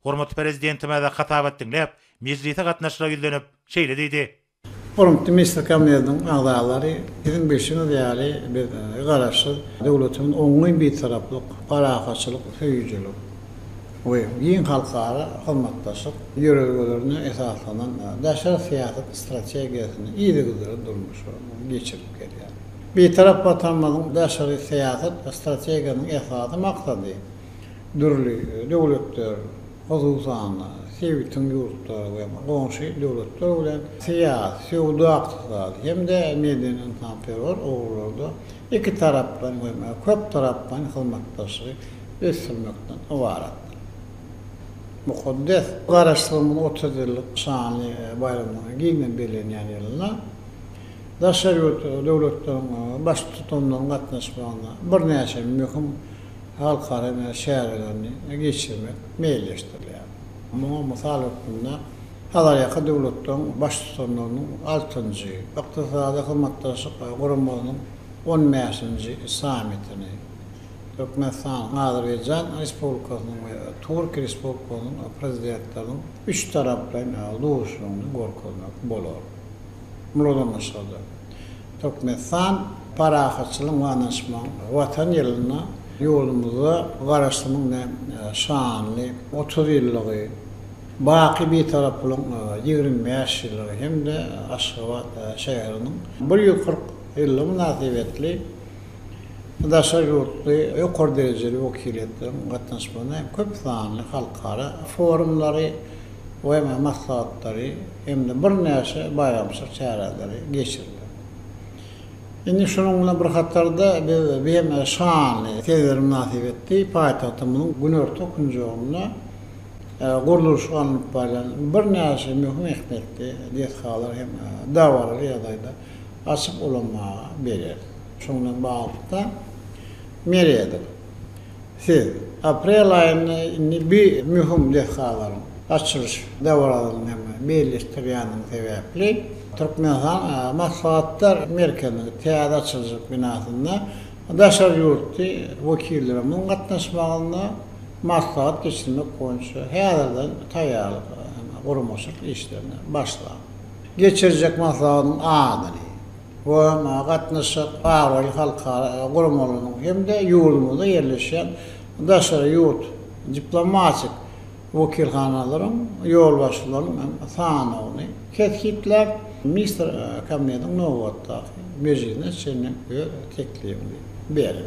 Hormatly Prezidentimiz hasabat diňläp, mejlise gatnaşyjylara ýüzlenip, şeýle diýdi. Hormatly Ministrler Kabinetiniň agzalary, siziň bilşiňiz ýaly, biz Garaşsyz döwletimiz oňyn Bitaraplyk, parahatçylyk söýüjilik we giň halkara hyzmatdaşlyk ýörelgelerine esaslanan daşary syýasat strategiýasyny yzygiderli durmuşa geçirip gelýär. Bitarap Watanymyzyň daşary syýasat strategiýasynyň esasy maksady dürli döwletler, hususan-da, sebitiň ýurtlary we goňşy döwletler bilen syýasy, söwda-ykdysady hem-de medeni-ynsanperwer ugurlarda ikitaraplaýyn we köptaraplaýyn hyzmatdaşlygy ösdürmekden ybaratdyr. Mukaddes Garaşsyzlygymyzyň 30 ýyllyk şanly baýramynyň giňden bellenýän ýylynda daşary ýurt döwletleriň Baştutanlarynyň gatnaşmagynda birnäçe möhüm halkara çärelerini geçirmek meýilleşdirilýär. Muňa mysal hökmünde Hazarýaka döwletleriň Baştutanlarynyň altynjy, Ykdysady Hyzmatdaşlyk Guramasynyň on bäşinji sammitini, Türkmenistanyň, Azerbaýjan Respublikasynyň we Türkiýe Respublikasynyň Prezidentleriniň üçtaraplaýyn duşuşygyny görkezmek bolar. Mulardan başga-da, Türkmenistan parahatçylygyň we ynanyşmagyň Watany ýylynda ýurdumyzda Garaşsyzlygyň şanly 30 ýyllygy, baky Bitaraplygyň 25 ýyllygy hem-de Aşgabat şäheriniň 140 ýyllygy mynasybetli daşary ýurtly ýokary derejeli wekiliýetleriň gatnaşmagynda hem köp sanly halkara forumlary we maslahatlary hem-de birnäçe baýramçylyk çäreleri geçiriler. Indi şunuň bilen bir hatarda biz bu hem şanly seneler mynasybetli paýtagtymyzyň günorta künjeginde gurluşyk alnyp barýan birnäçe möhüm ähmiýetli desgalar hem dabaraly ýagdaýda açyp ulanmaga bereris. Şunuň bilen baglylykda, Meredow, Siz aprel aýynda indi bi möhüm desgalaryň açylyş dabarasyny hem meýilleşdirýäniňiz sebäpli, Türkmenistan Maslahatlar merkeziniň täze açyljak binasynda daşary ýurtly wekillerimiziň gatnaşmagynda maslahat geçirmek boýunça häzirden taýýarlyk hem guramaçylyk işlerine başlaň. Geçiriljek maslahatyň adyny Foruma gatnaşjak abraýly halkara guramalarynyň hem-de ýurdumyzda ýerleşýän daşary ýurt diplomatik wekilhanalaryň ýolbaşçylarynyň hem sanawyny kesgitläp, Ministr Kabinetiniň nobatdaky mejlisine çenli öz teklibini berer.